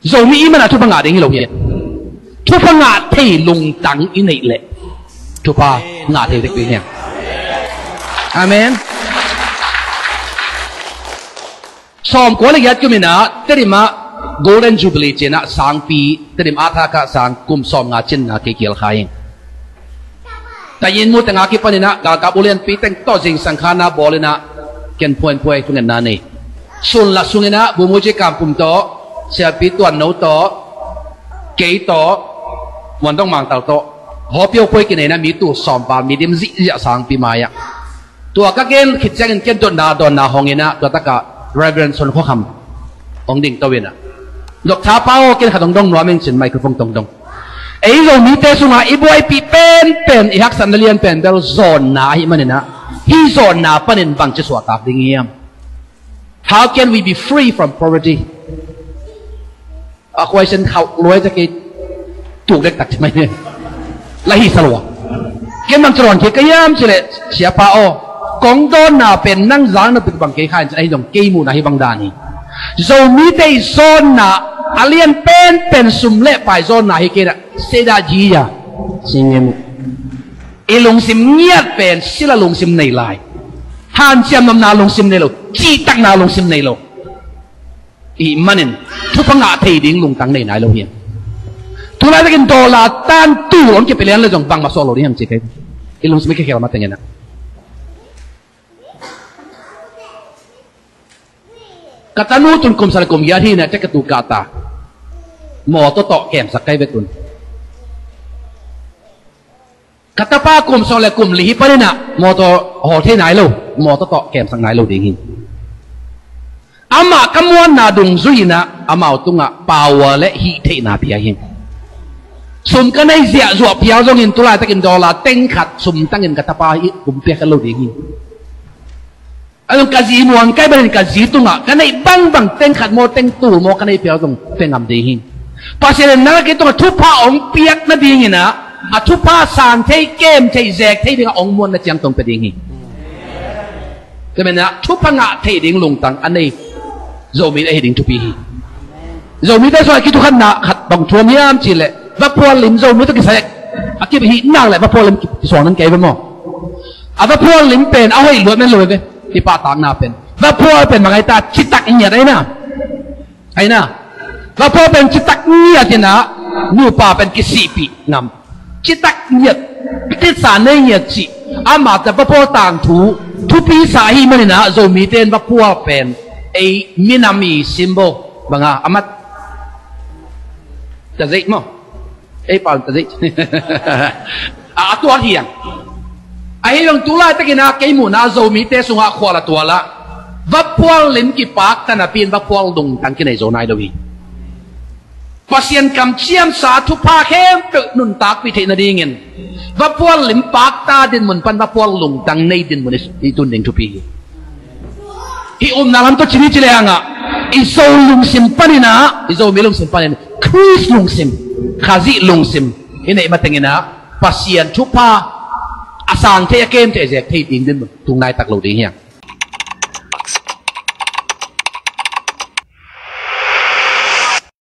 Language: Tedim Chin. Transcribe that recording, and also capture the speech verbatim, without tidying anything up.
Zomi i manah thupha ngah ding hi lo hi. Thupha ngah thei lungtang i neih leh thupha ngah thei dek ding hi. Amen. Sawmkua le giat kuminah Tedim ah Golden Jubilee cinah sangpi, Tedim a thakah sang kum sawmnga cinna kei kial kha hi. Tayin mu tengah kipaninah galkap ulianpi teng tawh zingsang khanna bawlinah ken phuainphuai thungetna nei. Sunla sunginah Bumuji Kampum tawh, Siapi Tuanno tawh, kei tawh, Muandong Mangtal tawh, hawpio phuai kineinah mi tul sawmpa, mi dim zihziah sangpi mai-ah. Tua ka gen khit ciangin ken dotna dawnna hong inah tua takah Reverend Son Khua Kham hong ding to inah, Doctor Pa aw, ken khat hong dong nuam ing cin microphone tong dong. Ei Zomite sungah i buaipih penpen, i haksatna lianpen bel zawnna ahi maninah, hih zawnna panin bangci suahtak ding hiam? How can we be free from poverty? A question khauh luai ta kei tuk dek tak ci mai ne. La hi sa lua. Ken bang ci rawn khia ka hiam ci leh, Siapa aw, kong dawnna pen nang zang na pik bang kei kha in ci, ahi zong kei muhna hi bang dan hi. Zomite i zawnna a lian penpen sum le pai zawnna hi kei na. Seda ji ya. Singem. I lungsim ngiat pen sila lungsim nei lai. Hanciam nopna lungsim nei lo. Cihtakna lungsim nei lo. Ih manin thupha ngah thei ding lungtang nei nai lo hiam? Tulaitakin dollar tan tul hong kipia lian le zong bangmah suak lo ding hiam ci kei. I lungsim i kikhel mateng inah. Ka tanu tun kum sawm le kum giat hi inah, tek ka tu kahta. Mawtaw tawh kemsak kai ve tun. Ka tapa kum sawm le kum li hi paninah mawtaw hawl thei nai lo, mawtaw tawh kemsak nai lo ding hi. Amah ka muanna dungzui inah amau tungah power le hih theihna pia hi. Sum ka nei ziahzuah pial zongin tulaitakin dollar teng khat sum tangin ka tapa hi kum pia kha lo ding hi. A zong ka zi muan kai banin ka zi tungah ka neih bangbang teng khat maw, teng tul maw ka neih pial zong pia ngam ding hi. Pasian in nang a kei tungah thupha hong piak nadinginah a thupha sang thei, kem thei, zek thei dingah hong muan na ciang tong pia ding hi. Tua menah thupha ngah thei ding lungtang a nei Zomi ahi ding thupi hi. Zomite sungah kithukhatna khat bang thuam hiam ci leh, vaphual lim Zomi tawh kisai a kip hi nak leh vaphual lim kisuang nan kei ve maw? A vaphual lim pen a hoih luat men lo ve. I pahtakna pen vaphual pen bang ai ta, citak ngiat ai na. Ai na. Vaphual pen citak ngiat inah nupa pen kisihpih ngam. Citak ngiat, titsa nei ngiat cih. Amah ta vaphual tangthu thupi sa ahi maninah Zomite in vaphual pen ei minam i symbol banga a mat. Tazeih maw? Ei pau tazeih. A, a tuak hiang. Ahi zong tulaitakinah kei muhna Zomite sungah khual a tualah vaphual lim kipakta napi in vaphual lungtang kinei zo nai lo hi. Pasian kamciamsa thupha khempeuh nuntakpih theih nadingin vaphual lim pakta dinmun pan vaphual lungtang nei dinmun i tun ding thupi hi. Hih upna lam tawh cini ci lehangah i Zo lungsim paninah, i Zomi lungsim panin Khrist lungsim, Khazih lungsim i neih matenginah Pasian thupha a sang thei, a kem thei, a zek thei ding dinmun tung nai tak lo ding hiang.